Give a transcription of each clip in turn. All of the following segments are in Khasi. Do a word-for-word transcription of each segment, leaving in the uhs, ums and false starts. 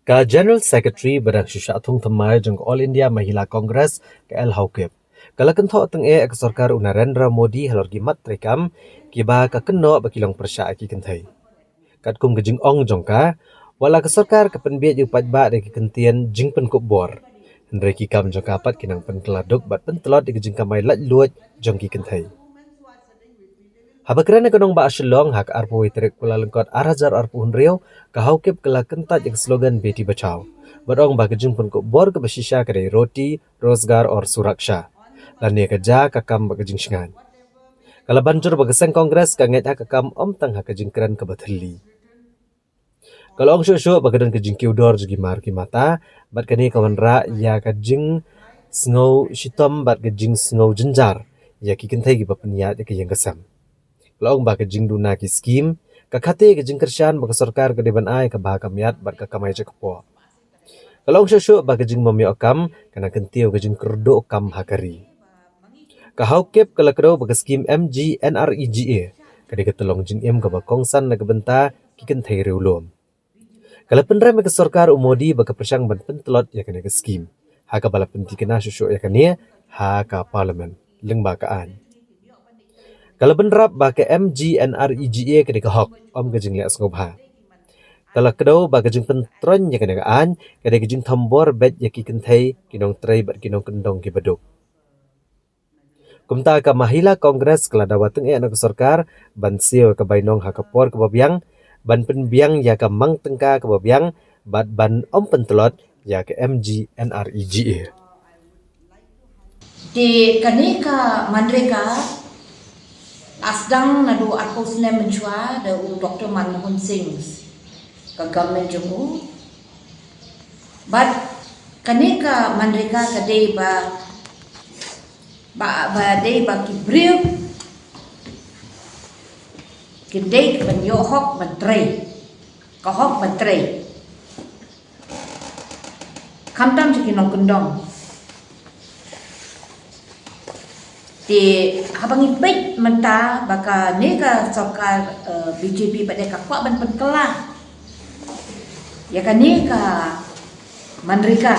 Ka General Secretary ba dang shu shah thung thymmai jong ka All India Mahila Congress, ka L Haokip, ka la kynthoh tyngeh ïa ka sorkar u Narendra Modi halor ki mat treikam kiba ka kynnoh ba ki long pyrshah ïa ki kynthei. Katkum ka jingong jong ka, wat la ka sorkar ka pynbieit ïa u paidbah da ki kyntien jingpynkup bor, hynrei ki kam jong ka pat ki nang pynkylla duk bad pyntlot ïa ka jingkamai laitluid jong ki kynthei. Haba kren ha ka nongbah Shillong ha ka arphew tarik Kyllalyngkot ar hajar arphew hynriew, ka Haokip ka la kyntait ïa ka slogan Beti Bachao bad ong ba ka jingpynkup bor kaba shisha ka dei Roti, Rozgar aur Suraksha, lane ka jia, ka kam bad ka jingshngaiñ. Ka la ban jur ba ka seng Congress ka ngeit ha ka kam, ym tang ha ka jingkren kaba thylli. Ka la ong shuh shuh ba ka don ka jingkiew dor jong ki mar ki mata bad kane ka wanrah ïa ka jingsngew shitom bad ka jingsngew jynjar ïa ki kynthei kiba pynïaid ïa ka ïing ka sem. Ka la ong ba ka jingduna ki skim ka khate ka jingkyrshan ba ka sorkar ka dei ban ai ka bha ka miat bad ka kamai jakpoh. Ka la ong shuh shuh ba ka jingbym ïoh kam ka nang kyntiew ka jingkyrduh kam ha ka ri. Ka Haokip ka la kdew ba ka skim M G N R E G A ka dei ka tyllong jingim kaba kongsan na ka bynta ki kynthei riewlum. Ka la pynrem ïa ka sorkar u Modi ba ka pyrshang ban pyntlot ïa kane ka skim, ha kaba la pynthikna shuh shuh ïa kane ha ka Parliament lyngba ka aiñ. Ka la bynrap ba ka M G N R E G A ka dei ka hok, ym ka jingleh sngewbha. Ka la kdew ba ka jingpyntroiñ ïa kane ka aiñ ka dei ka jingthombor beit ïa ki kynthei, ki nongtrei bad ki nongkyndong kiba duk. Kumta ka Mahila Congress ka la dawa tyngeh na ka sorkar ban siew ïa ka bainong ha ka por kaba biang, ban pynbiang ïa ka mang tyngka kaba biang bad ban ym pyntlot ïa ka M G N R E G A. Te kane ka MGNREGA la sdang naduh arphew snem mynshuwa da u Doctor Manmohan Singh, ka government jong u. Bad kane ka MGNREGA ka dei ba, ba, ba dei ba ki briew kin dei ban ïoh hok ban trei, ka hok ban trei. Khamtam sha ki nongkyndong. Te haba ngi peit mynta ba kane ka sorkar, eh, B J P pat de ka kwah ban pynkylla ïa kane ka MGNREGA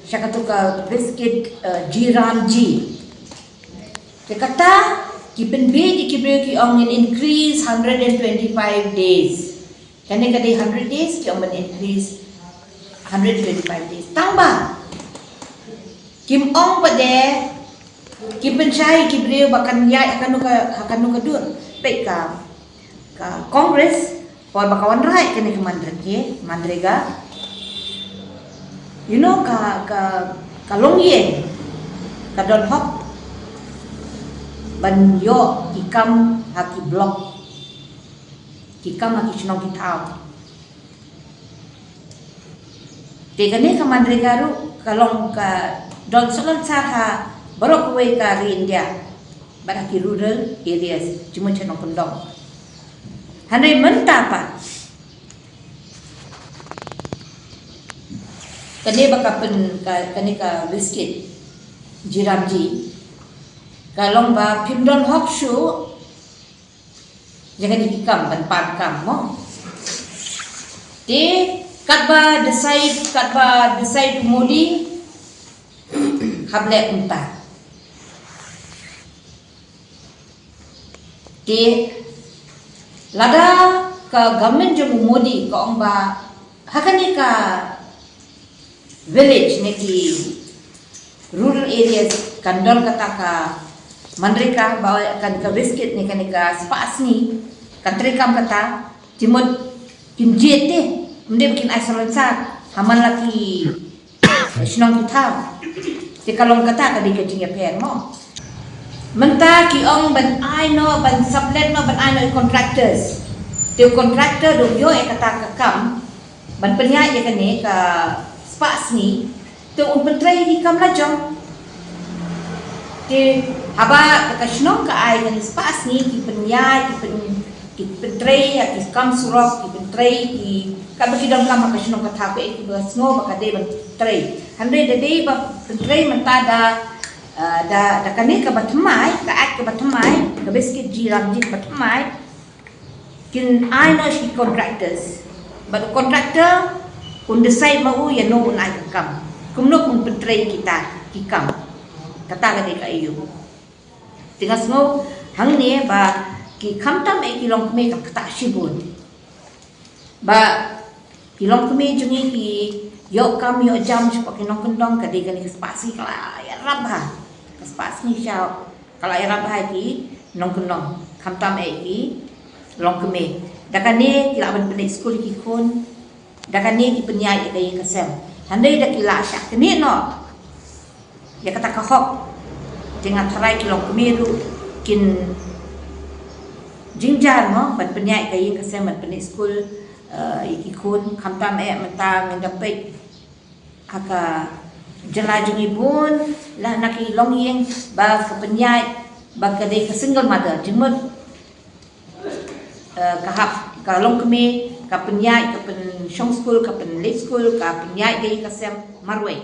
sha katu ka biscuit, eh, G RAM G. Te kata ki pynbieit ïa ki briew ki ong ngin increase hundred and twenty-five days. Kane ka dei hundred days, ki ong ban increase hundred twenty-five days. Tang ba kim ong pat de, kim pynshai ki briew ba kan ïaid ha kano ka, ha kano ka dur. Peit ka, ka Congress, por ba ka wanrah kane ka MGNREGA, MGNREGA. You know, ka, ka, ka longïing ka don hok ban ïoh ki kam ha ki block, ki kam ha ki shnong ki thaw. Te kane ka MGNREGA ruh ka long ka don salonsar ha baroh kawei ka ri India, bad ha ki rural areas, jingmut sha nongkyndong. Hynrei mynta pat kane ba ka pyn, ka, kane ka biscuit G RAM G ka long ba phim don hok shuh ïa kane ki kam ban pan kam mo. Te katba decide, katba decide u Modi, hap leh kumta. Te lada ka government jong u Modi ka ong ba ha kane ka village ne ki rural areas kan don kata ka MGNREGA, ba kan ka biscuit ne kane ka spah sngi kan treikam kata, te mut kin jied te, ym dei ba kin ai salonsar ha man la ki shnong ki thaw. Te ka long kata ka dei ka jingïapher mo. Mynta ki ong ban ai noh, ban sublet noh, ban ai noh ïa contractors. Te u contractor da u ïoh ïa kata ka kam ban pynïaid ïa kane ka spah sngi, te un pyntrei ïa ki kam la jong. Te haba ka shnong ka ai kane spah sngi, ki pynïaid, ki pyn, ki pyntrei ïa ki kam surok, ki pyntrei ki, katba ki donkam ha ka shnong ka thaw, kaei kiba sngew ba ka dei ban trei. Hynrei da dei ba pyntrei mynta da, eh, da, da kane kaba thymmai, ka Act kaba thymmai, ka biscuit G RAM G kaba thymmai, kin ai noh sha ki contractors. Bad u contractor Un decide ma u ïa no un ai ka kam. Kumno un pyntrei kita ki kam. Kata ka dei ka A U. Te nga sngew hangne ba ki khamtam eh ki longkmie ka ktah shibun. Ba ki longkmie jong ngi ki ïoh kam ïoh jam shapoh ki nongkyndong ka dei kane ka spah sngi ka la ïarap bha. Ka spah sngi sha ka la ïarap bha ki nongkyndong. Khamtam eh ki longkmie. Da kane ki lah ban pynleit skul ki khun. Da kane ki pynïaid ïa ka ïing ka sem. Hynrei da ki lah shah kane noh ïa kata ka hok. Te nga tharai ki longkmie ruh kin jynjar mo ban pynïaid ka ïing ka sem ban pynleit skul, eh, ïa ki khun, khamtam eh mynta ngin da peit ha ka jylla jong ngi bun lah na ki longïing ba ka pynïaid ba ka dei ka single mother, jingmut, eh, ka hap ka longkmie ka pynïaid, ka pynshong skul, ka pynleit skul, ka pynïaid ka ïing ka sem marwei.